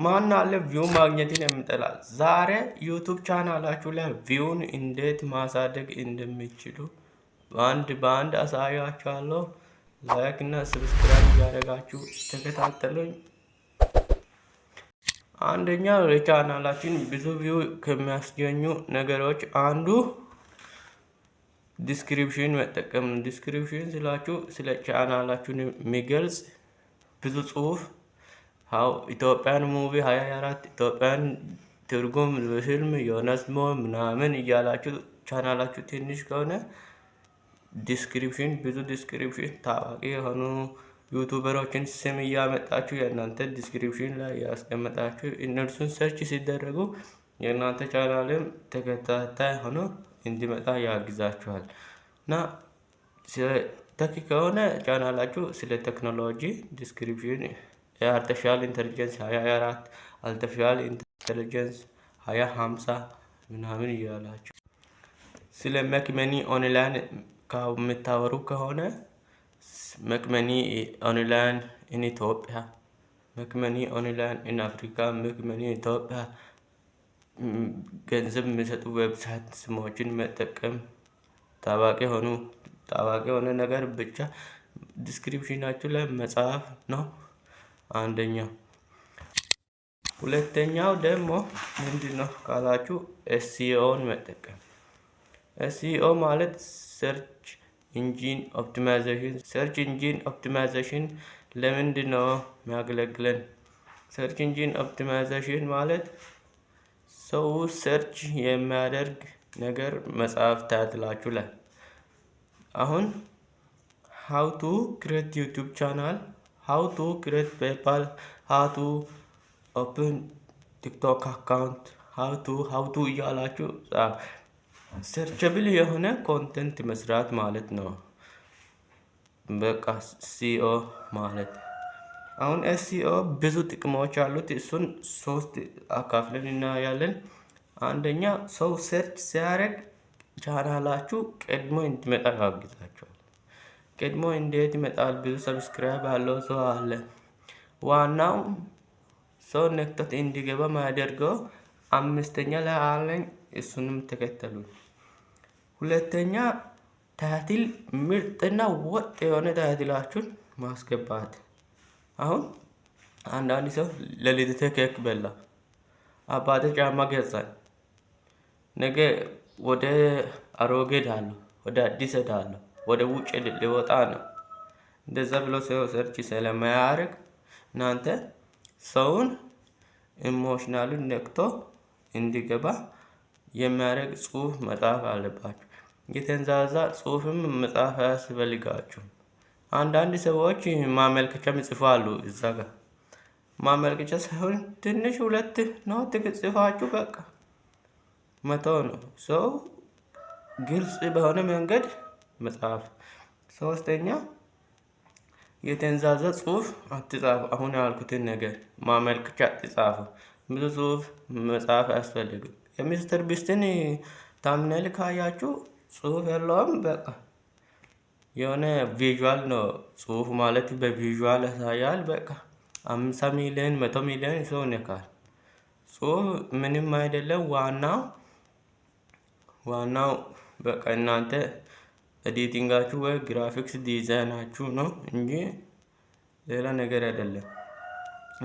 ማን አለ view ማግኘትን የሚጠላ? ዛሬ YouTube ቻናላችሁ ላይ view ን እንዴት ማሳደግ እንደሚችሉ በአንድ በአንድ አሳያችኋለሁ። Like እና subscribe እያደረጋችሁ ተከታተሉኝ። አንደኛ፣ ለቻናላችን ብዙ view ከሚያስገኙ ነገሮች አንዱ description መጠቀም ነው። Description ስላችሁ ስለ ቻናላችሁን የሚገልጽ ብዙ ጽሁፍ፣ how Ethiopian movie 24፣ Ethiopian ትርጉም ፊልም፣ ዮናስ ሞ ምናምን እያላችሁ ቻናላችሁ ትንሽ ከሆነ description፣ ብዙ description፣ ታዋቂ የሆኑ YouTuber ኦችን ስም እያመጣችሁ የእናንተ description ላይ ያስቀመጣችሁ እነርሱን search ሲደረጉ የእናንተ ቻናልም ተከታታይ ሆኖ እንዲመጣ ያግዛችኋል። እና ስለ tech ከሆነ ቻናላችሁ ስለ ቴክኖሎጂ description የ artificial intelligence 24፣ artificial intelligence 2050 ምናምን እያላችሁ፣ ስለ make money online የምታወሩ ከሆነ make money online in Ethiopia፣ make money online in Africa፣ make money ኢትዮጵያ፣ ገንዘብ የሚሰጡ website ስሞችን መጠቀም፣ ታዋቂ የሆነ ነገር ብቻ description ኣችሁ ላይ መጻፍ ነው አንደኛው። ሁለተኛው ደግሞ ምንድነው ካላችሁ SEO ን መጠቀም። SEO ማለት search engine optimization። Search engine optimization ለምንድነው የሚያገለግለን? Search engine optimization ማለት ሰው search የሚያደርግ ነገር መጻፍ title ኣችሁ ላይ። አሁን how to create YouTube channel፣ how to create PayPal፣ how to open TikTok account፣ how to how to እያላችሁ searchable የሆነ content መስራት ማለት ነው። በቃ SEO ማለት አሁን SEO ብዙ ጥቅሞች አሉት። እሱን ሶስት አካፍለን እናያለን። አንደኛ፣ ሰው search ሲያደርግ ቻናላችሁ ቀድሞ እንዲመጣ ያግዛችኋል። ቀድሞ እንዴት ይመጣል? ብዙ subscribe ያለው ሰው አለ። ዋናው ሰው ነክቶት እንዲገባ ማያደርገው አምስተኛ ላይ አለኝ። እሱንም ተከተሉ። ሁለተኛ፣ title፣ ምርጥና ወጥ የሆነ title ኣችሁን ማስገባት። አሁን አንዳንድ ሰው ለልደቴ ኬክ በላ፣ አባቴ ጫማ ገዛኝ፣ ነገ ወደ አሮጌ እሄዳለሁ፣ ወደ አዲስ እሄዳለሁ፣ ወደ ውጭ ሊወጣ ነው። እንደዛ ብሎ ሰው search ስለማያደርግ እናንተ ሰውን emotional ኡን ነክቶ እንዲገባ የሚያደርግ ጽሁፍ መጻፍ አለባችሁ። የተንዛዛ ጽሁፍም መጻፍ አያስፈልጋችሁም። አንዳንድ ሰዎች ማመልከቻም ይጽፋሉ፣ እዛ ጋር ማመልከቻ ሳይሆን ትንሽ ሁለት note ጽፋችሁ በቃ መተው ነው። ሰው ግልጽ በሆነ መንገድ መጻፍ። ሶስተኛ፣ የተንዛዛ ጽሁፍ አትጻፉ። አሁን ያልኩትን ነገር ማመልከቻ አትጻፉ። ብዙ ጽሁፍ መጻፍ አያስፈልግም። የ MrBeast ን thumbnail ካያችሁ ጽሁፍ የለውም። በቃ የሆነ visual ነው፣ ጽሁፍ ማለት በ visual ያሳያል። በቃ 50 ሚሊዮን፣ 100 ሚሊዮን ሰው ይነካል። ጽሁፍ ምንም አይደለም። ዋናው በቃ እናንተ editing ኣችሁ ወይ graphics design ኣችሁ ነው እንጂ ሌላ ነገር አይደለም።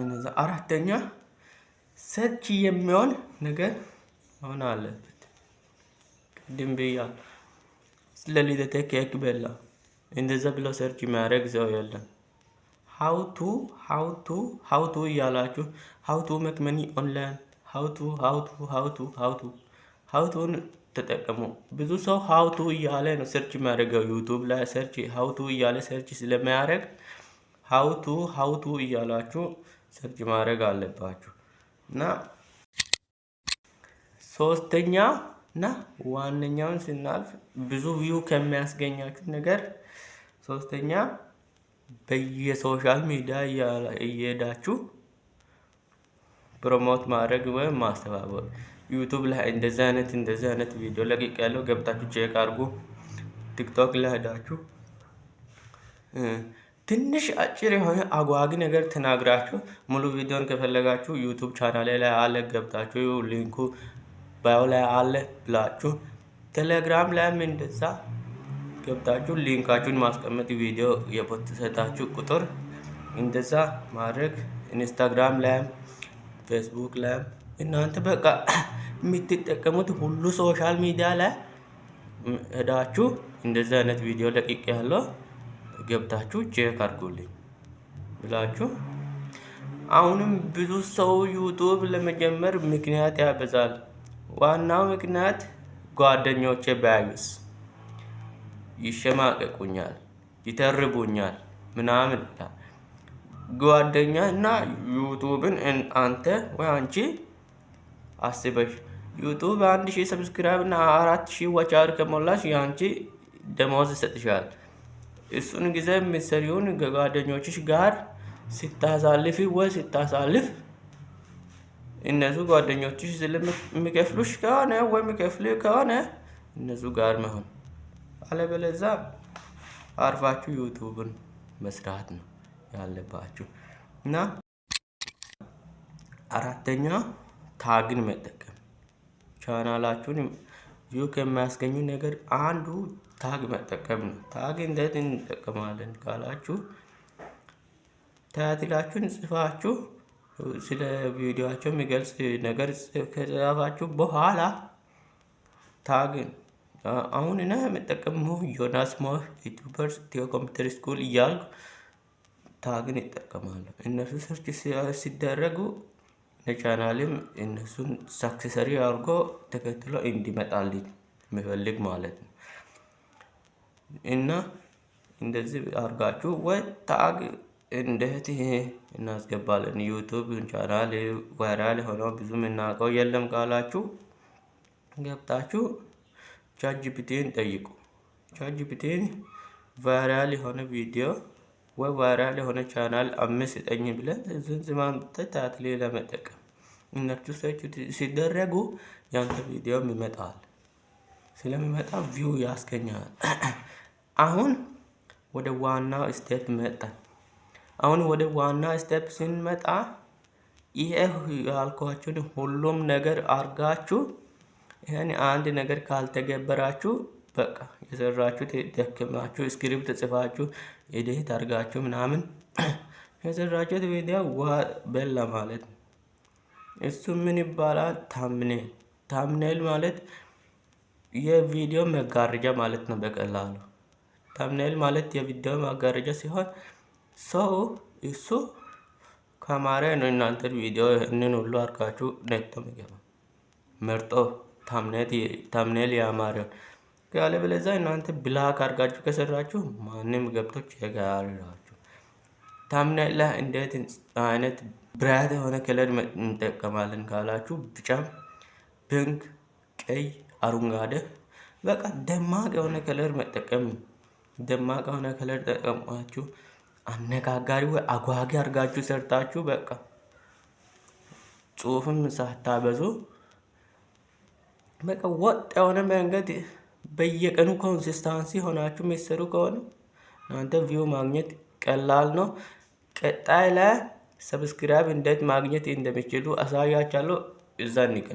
እነዛ አራተኛ፣ search የሚሆን ነገር መሆን አለበት። ቅድም ብያለሁ። ስለ ልደቴ ኬክ በላ፣ እንደዛ ብሎ search የሚያደርግ ሰው የለም። How to how to how to እያላችሁ፣ how to make money online፣ how to how to how to how to how to ን ተጠቀሙ። ብዙ ሰው how to እያለ ነው search የሚያደርገው። YouTube ላይ search how to እያለ search ስለሚያደርግ how to how to እያላችሁ search ማድረግ አለባችሁ። እና ሶስተኛ እና ዋነኛውን ስናልፍ፣ ብዙ view ከሚያስገኛችሁ ነገር ሶስተኛ በየ social media እየሄዳችሁ promote ማድረግ ወይም ማስተዋወቅ። YouTube ላይ እንደዚህ አይነት ቪዲዮ ለቅቄያለሁ፣ ገብታችሁ check አድርጉ። TikTok ላይ ሄዳችሁ ትንሽ አጭር የሆነ አጓጊ ነገር ተናግራችሁ፣ ሙሉ ቪዲዮን ከፈለጋችሁ YouTube ቻናሌ ላይ አለ፣ ገብታችሁ link ኡ bio ላይ አለ ብላችሁ፣ ቴሌግራም ላይም እንደዛ ገብታችሁ link ኣችሁን ማስቀመጥ፣ ቪዲዮ የ post ሰታችሁ ቁጥር እንደዛ ማድረግ፣ Instagram ላይም ፌስቡክ ላይም እናንተ በቃ የምትጠቀሙት ሁሉ social media ላይ ሄዳችሁ እንደዚህ አይነት ቪዲዮ ለቅቄያለሁ፣ ገብታችሁ check አድርጉልኝ ብላችሁ። አሁንም ብዙ ሰው YouTube ለመጀመር ምክንያት ያበዛል። ዋናው ምክንያት ጓደኞቼ ቢያዩስ፣ ይሸማቀቁኛል፣ ይተርቡኛል ምናምን። ጓደኛ እና YouTube ን አንተ ወይ አንቺ አስበሽ YouTube 1000 subscribe እና 4000 watch hour ከሞላሽ የአንቺ ደሞዝ ይሰጥሻል። እሱን ጊዜ የምትሰሪውን ከጓደኞችሽ ጋር ስታሳልፊ ወይ ስታሳልፍ እነሱ ጓደኞችሽ ስለሚከፍሉሽ ከሆነ ወይ የሚከፍሉ ከሆነ እነሱ ጋር መሆን፣ አለበለዛ አርፋችሁ YouTube ን መስራት ነው ያለባችሁ። እና አራተኛ tag ን መጠቀም። ቻናላችሁን view ከሚያስገኙ ነገር አንዱ tag መጠቀም ነው። Tag እንዴት እንጠቀማለን ካላችሁ፣ title ኣችሁን ጽፋችሁ ስለ ቪዲዮአቸው የሚገልጽ ነገር ከጻፋችሁ በኋላ tag ን አሁን እኔ የምጠቀመው ዮናስ ሞር YouTubers ኢትዮ computer school እያልኩ tag ን ይጠቀማሉ። እነሱ search ሲደረጉ ለቻናልም እነሱን successor አድርጎ ተከትሎ እንዲመጣልኝ የሚፈልግ ማለት ነው። እና እንደዚህ አድርጋችሁ ወይ tag እንዴት እናስገባለን? YouTube channel viral ሆነው ብዙ የምናውቀው የለም ካላችሁ ገብታችሁ ChatGPT ን ጠይቁ። ChatGPT ን viral የሆነ ቪዲዮ ወይ viral የሆነ ቻናል አምስት ስጠኝ ብለን እሱን ስም አምጥተህ title ለመጠቀም እነሱ search ሲደረጉ ያንተ ቪዲዮም ይመጣል። ስለሚመጣ view ያስገኛል። አሁን ወደ ዋናው step መጣን። አሁን ወደ ዋና step ስንመጣ ይሄ ያልኳችሁን ሁሉም ነገር አርጋችሁ ይሄን አንድ ነገር ካልተገበራችሁ በቃ የሰራችሁት፣ ደክማችሁ script ጽፋችሁ edit አርጋችሁ ምናምን የሰራችሁት ቪዲዮ ውሃ በላ ማለት ነው። እሱ ምን ይባላል? Thumbnail። Thumbnail ማለት የቪዲዮ መጋረጃ ማለት ነው። በቀላሉ thumbnail ማለት የቪዲዮ መጋረጃ ሲሆን ሰው እሱ ካማረ ነው እናንተን ቪዲዮ ይህንን ሁሉ አድርጋችሁ ነክቶ የሚገባ፣ መርጦ thumbnail ያማረውን። ያለበለዚያ እናንተ black አድርጋችሁ ከሰራችሁ ማንም ገብቶ check አያደርጋችሁ። Thumbnail ላይ እንዴት አይነት bright የሆነ color እንጠቀማለን ካላችሁ፣ ቢጫም፣ pink፣ ቀይ፣ አረንጓዴ፣ በቃ ደማቅ የሆነ color መጠቀም። ደማቅ የሆነ color ተጠቀማችሁ አነጋጋሪ ወይ አጓጊ አድርጋችሁ ሰርታችሁ በቃ ጽሁፍም ሳታበዙ በቃ ወጥ የሆነ መንገድ በየቀኑ consistency ሆናችሁ የሚሰሩ ከሆነ እናንተ view ማግኘት ቀላል ነው። ቀጣይ ላይ subscribe እንዴት ማግኘት እንደሚችሉ አሳያችኋለሁ። እዛ እንገናኝ።